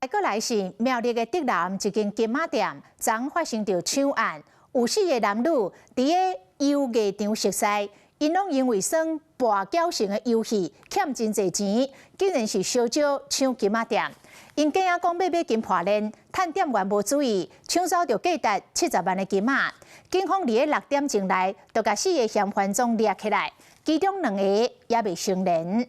閣來是苗栗的竹南一間金仔店，昨昏發生著搶案，有四个男女佇咧遊藝場熟似，𪜶攏因為耍跋筊性的遊戲欠真濟錢，竟然是相招搶金仔店。𪜶假講欲買金破鏈，趁店員無注意，搶走著價值70萬的金仔。警方佇咧6點鐘內，就共四个嫌犯總掠起來，其中兩个猶未成年。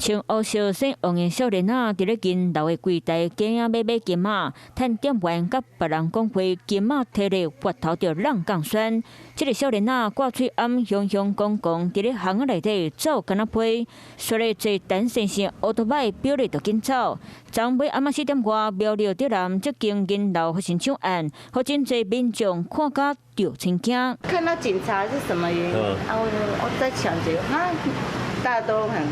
穿烏色姓王的少年仔，佇咧銀樓的櫃台假仔欲買金仔，趁店員佮別人講話，金仔提咧髮頭就挵鋼栓。這个少年仔掛喙罨，雄雄剛剛佇咧巷仔內底走敢若飛，紲咧坐單線線烏托擺表咧就緊走。昨暝暗仔4點外，苗栗竹南這間銀樓發生搶案，予真濟民眾看甲著親驚。看到警察是什麼原因？啊，我在搶劫，啊，大家都很。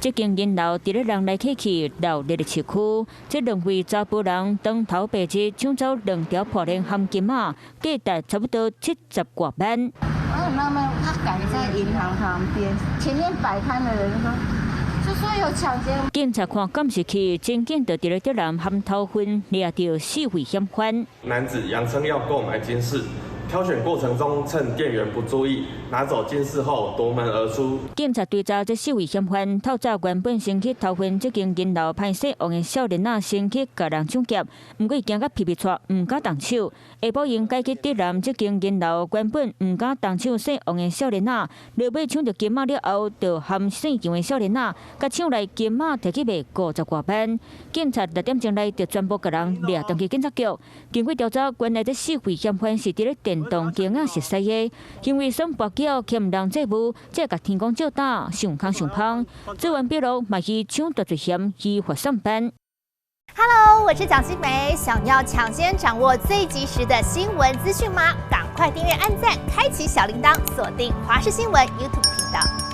這間銀樓佇咧人來客去鬧熱的市區，這兩位查埔人當頭白日搶走兩條破鏈含金仔，價值差不多70外萬。我很納悶，他敢在銀行旁邊，前面擺攤的人說，就說有搶劫。警察看監視器，真緊就佇咧竹南含頭份掠著四位嫌犯。男子佯稱要購買金飾。挑選過程中，趁店員不注意，拿走金飾後奪門而出。警察追查這四位嫌犯，透早原本先去偷糞這間銀樓歹勢王的少年仔先去共人搶劫，毋過驚甲皮皮掣，毋敢動手。下晡𪜶改去竹南這間銀樓，原本毋敢動手姓王的少年仔，落尾搶著金仔了後，就含姓楊的少年仔，共搶來金仔提去賣50外萬。警察6點鐘內就全部共人掠轉去警察局。經過調查，原來這四位嫌犯是佇咧電動機仔熟似的，因為耍跋筊欠人債務，才會共天公借膽，想空想芳。做完筆錄，嘛去搶奪罪嫌，依法送辦。 Hello，我是蔣新梅，想要搶先掌握最及時的新聞資訊嗎？趕快訂閱、按讚、開啟小鈴鐺，鎖定華視新聞 YouTube 頻道。